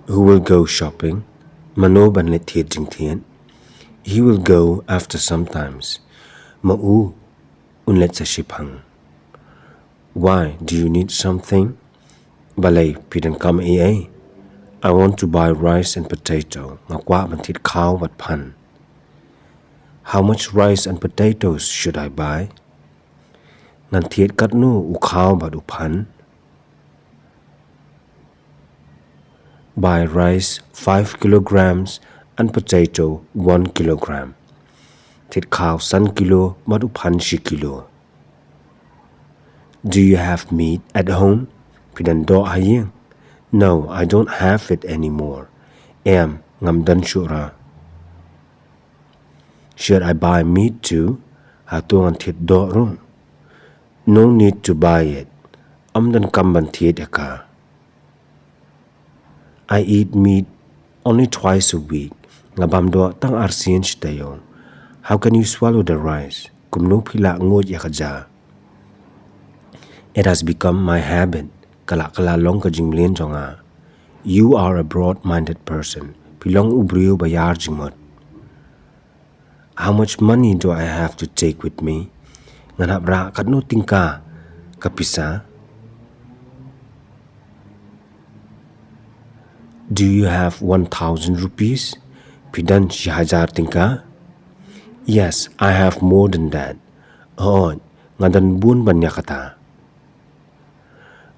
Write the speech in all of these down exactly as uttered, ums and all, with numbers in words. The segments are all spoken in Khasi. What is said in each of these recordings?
Who will go shopping? Mano ban leit thied jingthied? He will go after sometimes. Ma u un leit sa shiphang. Why, do you need something? Balei, phi donkam ei ei? I want to buy rice and potato. Nga kwah ban thied khaw bad phan. How much rice and potatoes should I buy? Ngan thied katno u khaw bad u phan? Buy rice five kilograms and potato one kilogram. Thied khaw san kilo bad u phan shi kilo. Do you have meat at home? Phi don doh ha ïing? No, I don't have it anymore. Em, ngam don shuh ra. Should I buy meat too? Hato ngan thied doh ruh? No need to buy it. Ym donkam ban thied ïa ka. I eat meat only twice a week. Nga bam doh tang ar sien shi taïew. How can you swallow the rice? Kumno phi lah nguid ïa ka ja? It has become my habit. Ka lah ka la long ka jingmlien jong nga. You are a broad-minded person. Phi long u briew ba ïar jingmut. How much money do I have to take with me? Ngan hap rah katno tyngka ka pisa? Do you have one thousand rupees? Phi don shi hajar tyngka? Yes, I have more than that. Hooid, nga don bun ban ïa kata.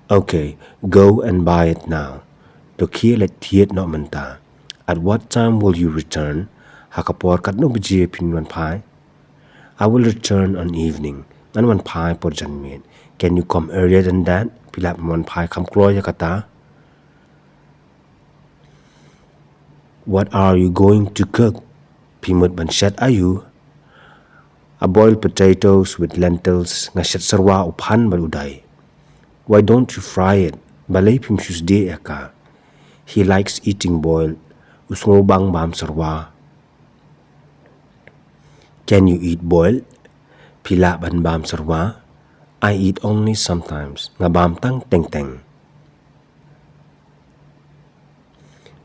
Okay, go and buy it now. To khie leit thied noh mynta. At what time will you return? Ha ka por katno baje phin wan phai? I will return on evening. Ngan wan phai por janmiet. Can you come earlier than that? Phi lah ban wan phai kham kloi ïa kata? What are you going to cook? Phi mut ban shet aïu? A boiled potatoes with lentils, nga shet syrwa u phan bad u dai. Why don't you fry it? Balei phim shu sdieh ïa ka? He likes eating boiled. U sngewbang bam syrwa. Can you eat boiled? Phi lah ban bam syrwa? I eat only sometimes. Nga bam tang teng teng.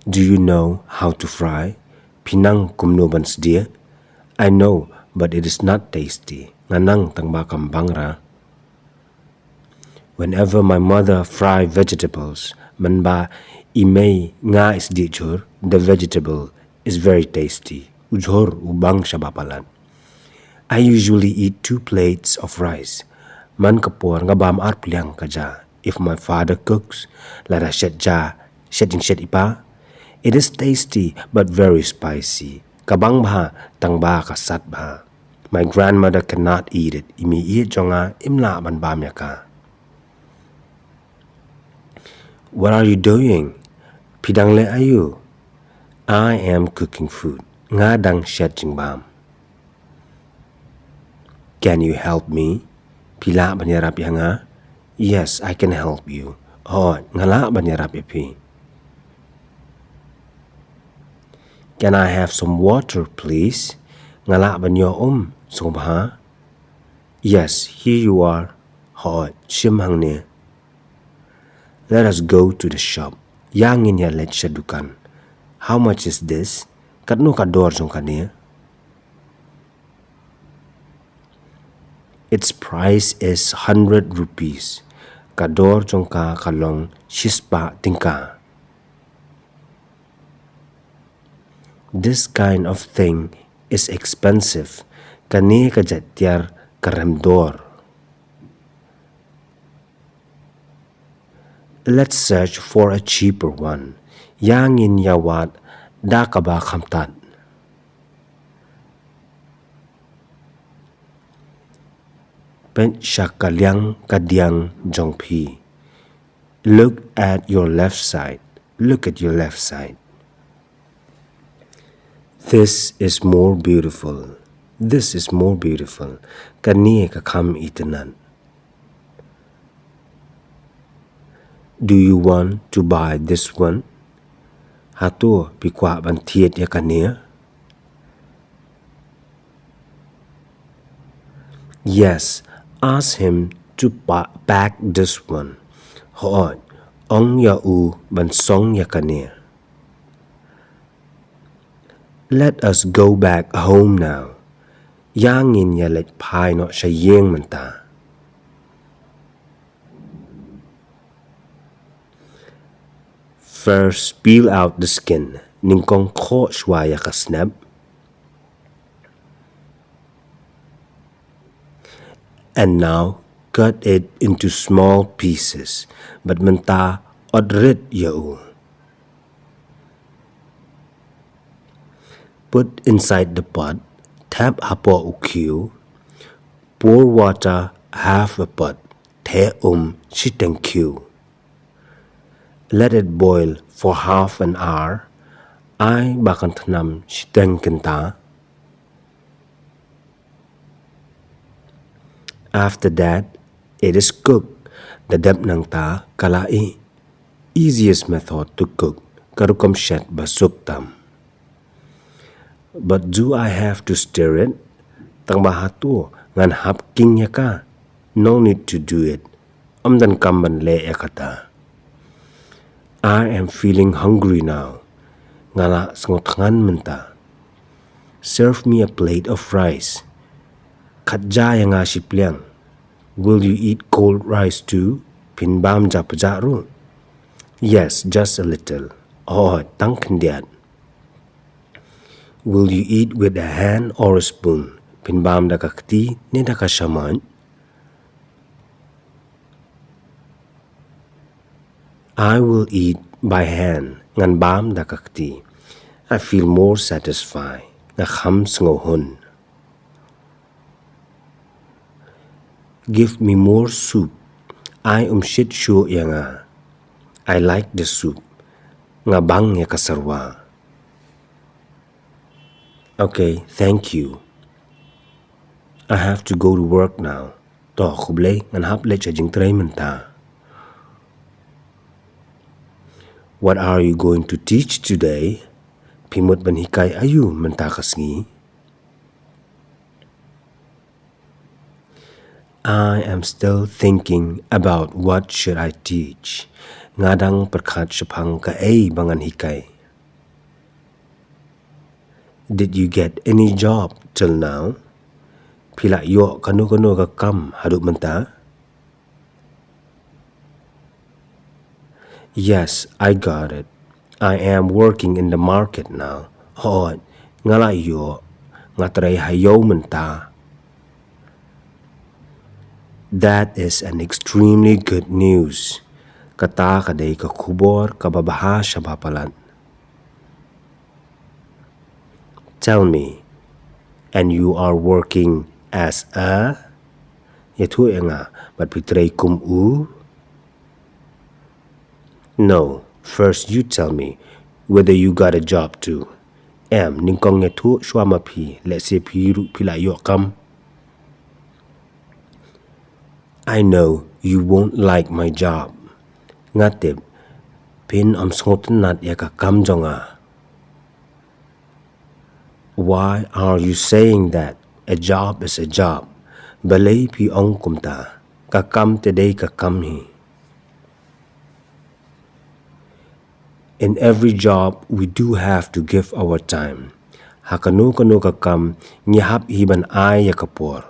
Do you know how to fry? Phi nang kumno ban sdieh? I know, but it is not tasty. Nga nang tang ba kam bang ra. Whenever my mother fry vegetables, mynba i mei nga i sdieh jhur, the vegetable is very tasty. U jhur u bang shabar palat. I usually eat two plates of rice. Man ka por nga bam ar pliang ka ja. If my father cooks, lada shet ja, shet jingshet i pa, it is tasty but very spicy. Ka bang bha tang ba ka sat bha. My grandmother cannot eat it. I mei ïeit jong nga im lah ban bam ïa ka. What are you doing? Phi dang leh aïu? I am cooking food. Nga dang shet jingbam. Can you help me? Phi lah ban ïarap ïa nga? Yes, I can help you. Hooid, nga lah ban ïarap ïa phi. Can I have some water, please? Nga lah ban ïoh um sngewbha? Yes, here you are. Hooid, shim hangne. Let us go to the shop. Ïa ngin ïa leit sha dukan. How much is this? Katno ka dor jong kane? Its price is hundred rupees. Ka dor jong ka ka long shispah tyngka. This kind of thing is expensive. Kane ka jait tiar ka rem dor. Let's search for a cheaper one. Ïa ngin ïa wad da kaba khamtam. Peit sha ka liang kadiang jong phi. Look at your left side. Look at your left side. This is more beautiful. This is more beautiful. Kane ka kham itynnad. Do you want to buy this one? Hato phi kwah ban thied ïa kane? Yes, ask him to pa- pack this one. Hooid, ong ïa u ban song ïa kane. Let us go back home now. Ïa ngin ïa leit phai noh sha ïing mynta. First, peel out the skin. Nyngkong khoh shuwa ïa ka snep. And now, cut it into small pieces. Bad mynta, ot rit ïa u. Put inside the pot, thep hapoh u khiew, pour water half a pot, theh um shiteng khiew. Let it boil for half an hour, ai ba kan thnam shiteng kynta. After that, it is cooked. Da dep nangta ka la ih. Easiest method to cook. Ka rukom shet ba suk tam. But do I have to stir it? Tang ba hato ngan hap king ïa ka? No need to do it. Ym don kam ban leh ïa kata. I am feeling hungry now. Nga la sngewthngan mynta. Serve me a plate of rice. Khat ja ïa nga shi pliang. Will you eat cold rice too? Phin bam ja pajah ruh? Yes, just a little. Oh, tang khyndiat. Will you eat with a hand or a spoon? Phin bam da ka kti ne da ka shamoit? I will eat by hand. Ngan bam da ka kti. I feel more satisfied. Nga kham sngewhun. Give me more soup. Ai um shit shuh ïa nga. I like the soup. Nga bang ïa ka serwa. Okay, thank you. I have to go to work now. To, khublei, ngan hap leit sha jingtrei mynta. What are you going to teach today? Phi mut ban hikai aïu mynta ka sngi? I am still thinking about what should I teach. Nga dang pyrkhat shaphang kaei ba ngan hikai. Did you get any job till now? Phi la ïoh kano kano ka kam haduh mynta? Yes, I got it. I am working in the market now. Hooid, nga la ïoh, nga trei ha ïew mynta. That is an extremely good news. Kata ka dei ka khubor kaba bha sha ba palat. Tell me, and you are working as a? Ïathuh ïa nga, bad phi trei kum u? No, first you tell me whether you got a job too. Em, nyngkong ïathuh shuwa ma phi, lehse phi ruh phi la ïoh kam. I know you won't like my job. Nga tip, phin ym sngewtynnat ïa ka kam jong nga. Why are you saying that? A job is a job. Balei phi ong kumta? Ka kam te dei ka kam hi. In every job, we do have to give our time. Ha kano kano ka kam, ngi hap hi ban ai ïa ka por.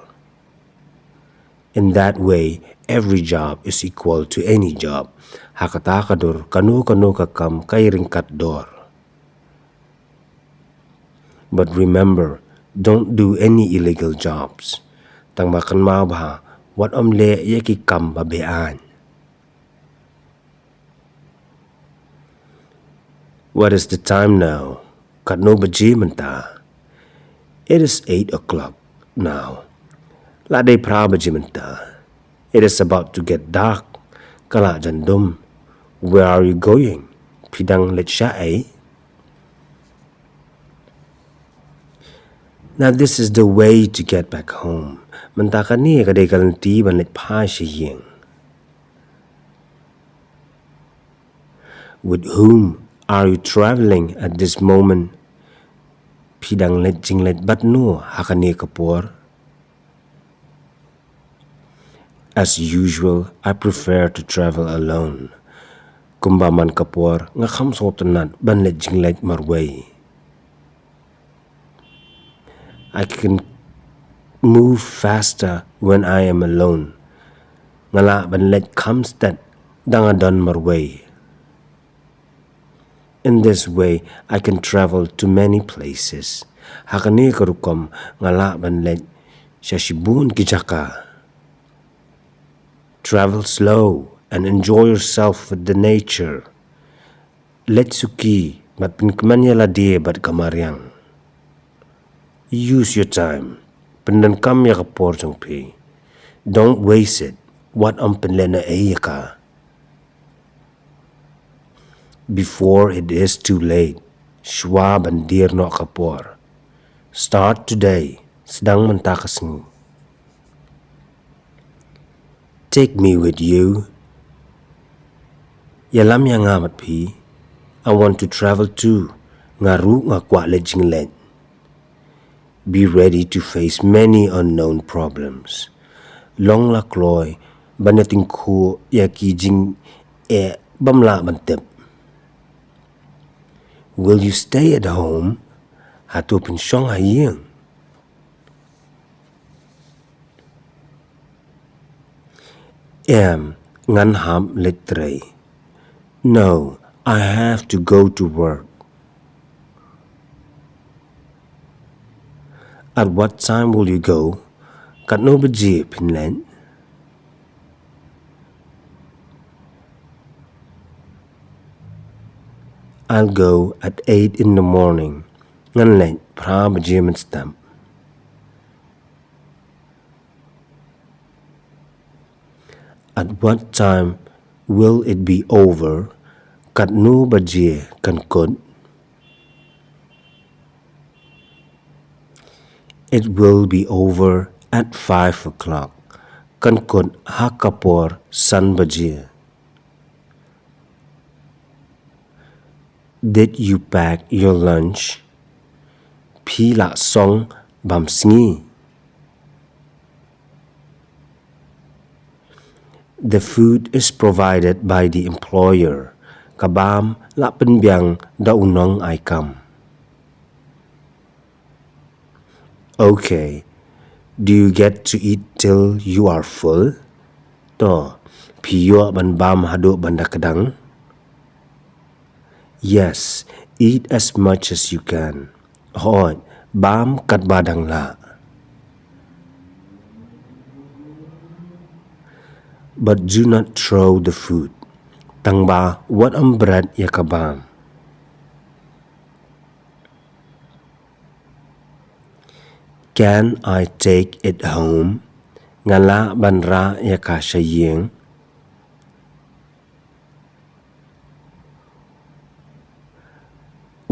In that way, every job is equal to any job. Ha kata ka dur, kano kano ka kam ka ïaryngkat dor. But remember, don't do any illegal jobs. Tang ba kynmaw bha, wat ym leh ïa ki kam ba be-aiñ. What is the time now? Katno baje mynta? It is eight o'clock now. La dei phra baje mynta. It is about to get dark. Ka la jan dum. Where are you going? Phi dang leit shaei? Now this is the way to get back home. Mynta kane ka dei ka lynti ban leit phai sha ïing. With whom are you traveling at this moment? Phi dang leit jingleit bad no ha kane ka por? As usual, I prefer to travel alone. Kumba man ka por, nga kham sngewtynnat ban leit jingleit marwei. I can move faster when I am alone. Nga lah ban leit kham stet da nga don marwei. In this way, I can travel to many places. Ha kane ka rukom nga lah ban leit sha shibun ki jaka. Travel slow and enjoy yourself with the nature. Leit suki bad pynkmen ïa lade bad ka mariang. Use your time. Pyndonkam ïa ka por jong phi. Don't waste it. Wat ym pynlehnohei ïa ka. Before it is too late. Shuwa ban dier noh ka por. Start today. Sdang mynta ka sngi. Take me with you. Ïalam ïa nga bad phi. I want to travel too. Nga ruh nga kwah leit jingleit. Be ready to face many unknown problems. Long la kloi ban ïatyngkhuh ïa ki jingeh bym lah ban tip. Will you stay at home? Hato phin shong ha ïing? Em, ngan hap leit trei. No, I have to go to work. At what time will you go? Katno baje phin leit? I'll go at eight in the morning. Ngan leit phra baje mynstep. At what time will it be over? Katno baje kan kut? It will be over at five o'clock. Kan kut ha ka por san baje. Did you pack your lunch? Phi la song bam sngi? The food is provided by the employer. Ka bam la pynbiang da u nongaikam. Okay. Do you get to eat till you are full? To, phi ïoh ban bam haduh ban da kdang? Yes, eat as much as you can. Hooid, bam katba dang lah. But do not throw the food. Tangba wat ym bret ïa ka bam. Can I take it home? Nga lah ban rah ïa ka sha ïing?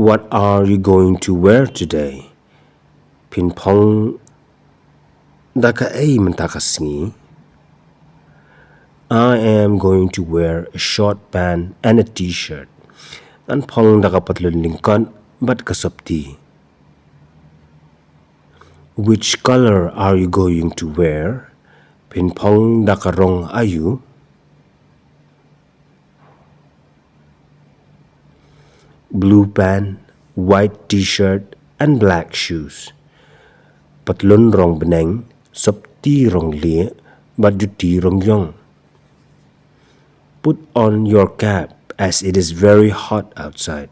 What are you going to wear today? Phin phong da kaei mynta ka sngi? I am going to wear a short pant and a t-shirt. Ngan phong da ka patlun lyngkot bad ka sopti. Which color are you going to wear? Phin phong da ka rong aïu? Blue pant, white t-shirt and black shoes. Patlun rong bneng, sopti rong lieh bad juti rong ïong. Put on your cap as it is very hot outside.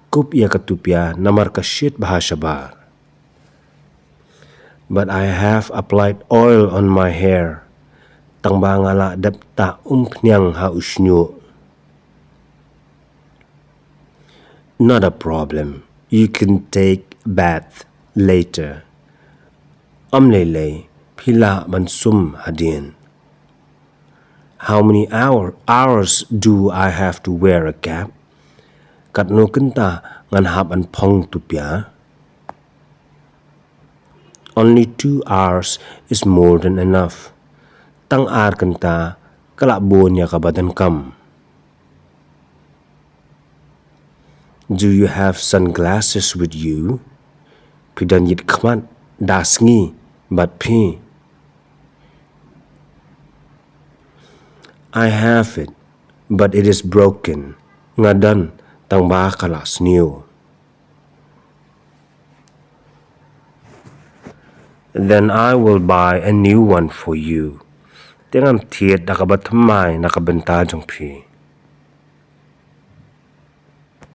Kup ïa ka tupia namar ka shit bha shabar. But I have applied oil on my hair. Tangba nga la dep tah umphniang ha u shñiuh. Not a problem. You can take bath later. Ym lei lei, phi lah ban sum hadien. How many hour, hours do I have to wear a cap? Katno kynta ngan hap ban phong tupia? Only two hours is more than enough. Tang ar kynta ka lah bun ïa kaba donkam. Do you have sunglasses with you? Phi don ïit khmat da sngi bad phi? I have it, but it is broken. Nga don, tangba ka la sniew. Then I will buy a new one for you. Te ngan thied da kaba thymmai na ka bynta jong phi.